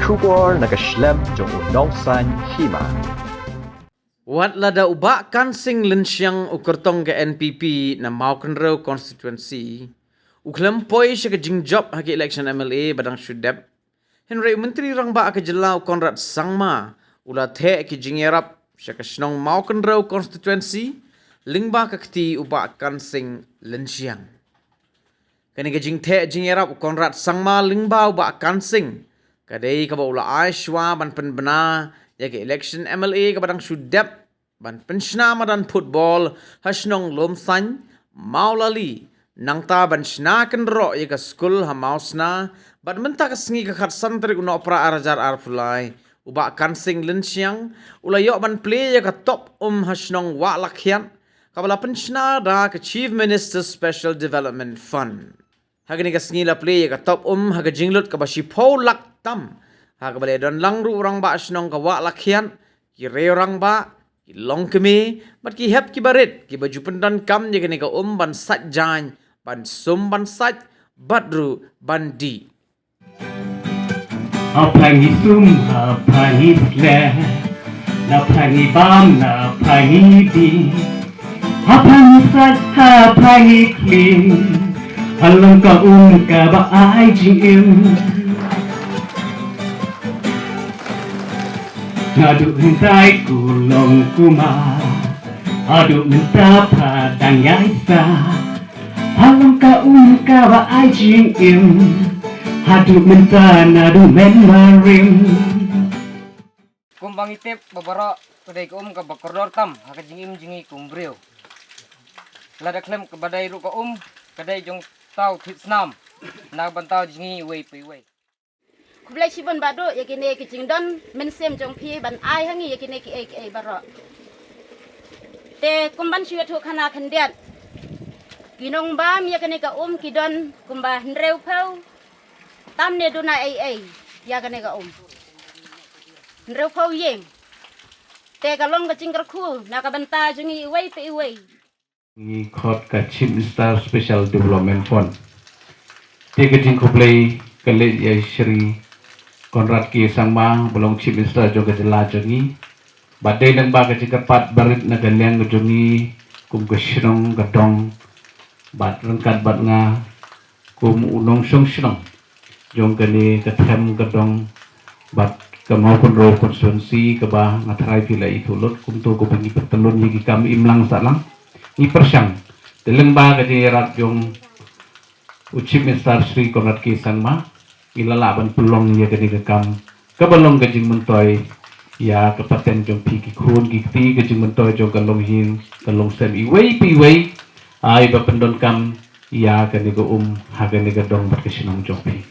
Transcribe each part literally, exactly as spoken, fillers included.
Khubor na ka shlem jong u nongsan hima. Wat lada u Bah Kansing Lynchiang, u kyrtong ka N P P na Mawkynrew constituency, u khlem poi sha ka jingjop ha ka election M L A ba dang shu dep, hynrei u Myntri Rangbah ka jylla u Conrad Sangma u la theh ki jingïarap sha ka shnong Mawkynrew constituency lyngba ka kti u Bah Kansing Lynchiang. Kane ka jingtheh jingïarap u Conrad Sangma lyngba u Bah Kansing ka dei kaba u la ai shuwa ban pynbna ïa ka election M L A kaba dang shu dep, ban pynshna madan football ha shnong Lumsain, Mawlali, nangta ban shna kynroh ïa ka skul ha Mawsna, bad mynta ka sngi ka khatsan tarik u Nohprah ar hajar arphew lai, u Bah Kansing Lynchiang u la ïoh ban plie ïa ka top um ha shnong Wahlakhiat, kaba la pynshna da ka Chief Minister's Special Development Fund. Ha kane ka sngi la plie ïa ka top um ha ka jinglut kaba shiphew lak tam ha kaba la don lang ruh u rangbah shnong ka Wahlakhiat, ki riew rangbah, ki longkmie bad ki hep ki barit kiba ju pyndonkam ïa kane ka um ban sait jaiñ, ban sum ban sait bad ruh ban dih. Hapang i sum, hapang i sleh, na pang i bam, na pang i dih, hapang i sait, hapang i khlieh, halong ka um kaba ai jingim. Naduh hynrei ku long kumar, haduh mynta pat dang ïaisah, halong ka um kaba ai jingim, haduh mynta naduh mynmarim. Kumba ngi tip ba baroh ka dei ka um kaba kordor tam ha ka jingim jong ngi kum briew. Lada khlem kaba dei ruh ka um, ka dei jong tau thied snam na bynta jong ngi iwei pa iwei. Khublei shibun Bah Duh ïa kine ki jingdon mynsiem jong phi ban ai ha ngi ïa kine kiei kiei baroh. Te kum ban shu ïathuh khana khyndiat, ki nongbam ïa kane ka um ki don kumba hynriewphew tam ne duna ei ei ïa kane ka um. Hynriewphew ïing. Te ka long ka jingkyrkhu na ka bynta jong ngi iwei pa iwei. Ngi khot ka Chief Minister Special Development Fund. Te ka jingkhublei ka leit ïa i Shri Conrad K Sangma, ba long Chief Minister jong ka jylla jong ngi. Bad dei lyngba ka jingkyrpad barit na ka liang ka jong ngi kum ka shnong ka dong, bad ryngkat bad nga kum u nongshong shnong jong kane ka them ka dong bad ka Mawkynrew constituency kaba nga tharai phi la ithuh lut, kumto kaba ngi pyntyllun ïa ki kam imlang sahlang. Ngi pyrshang te lyngba ka jingïarap jong u Chief Minister Shri Conrad K Sangma, ngi la lah ban pynlong ïa kane ka kam kaba long ka jingmyntoi ïa ka pateng jong phi ki khun ki kti, ka jingmyntoi jong ka longïing ka longsem iwei pa iwei, ai ba pyndonkam ïa kane ka um ha kane ka dong bad ka shnong jong phi.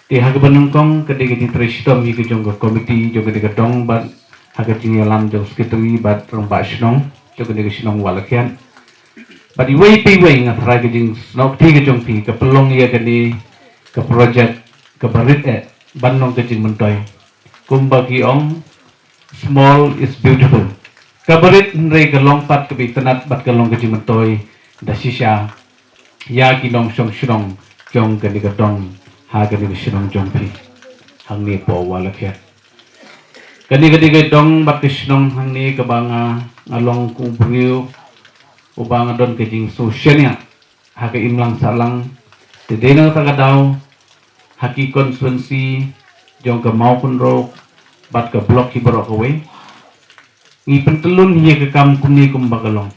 Te ha kaba nyngkong ka dei ka jingtrei shitom ïa ka jong ka komiti jong kane ka dong bad ha ka jingïalam jong secretary bad rangbah shnong jong kane ka shnong Wahlakhiat. Bad iwei pa iwei nga tharai ka jingsnoh kti ka jong phi ka pynlong ïa kane ka project kaba rit eh ban long ka jingmyntoi. Kumba ki ong, small is beautiful. Kaba rit hynrei ka long pat kaba itynnad bad ka long ka jingmyntoi da shisha ïa ki nongshong shnong jong kane ka dong ha kane ka shnong jong phi hangne hapoh Wahlakhiat. Kane ka dei ka dong bad ka shnong hangne kaba nga, nga long kum u briew uba nga don ka jingsngewsynei ha ka imlang sahlang. Te dei na kata ka daw ha ki constituency jong ka Mawkynrew bad ka block ki baroh kawei, ngi pyntyllun ïa ka kam kumne kumba ka long.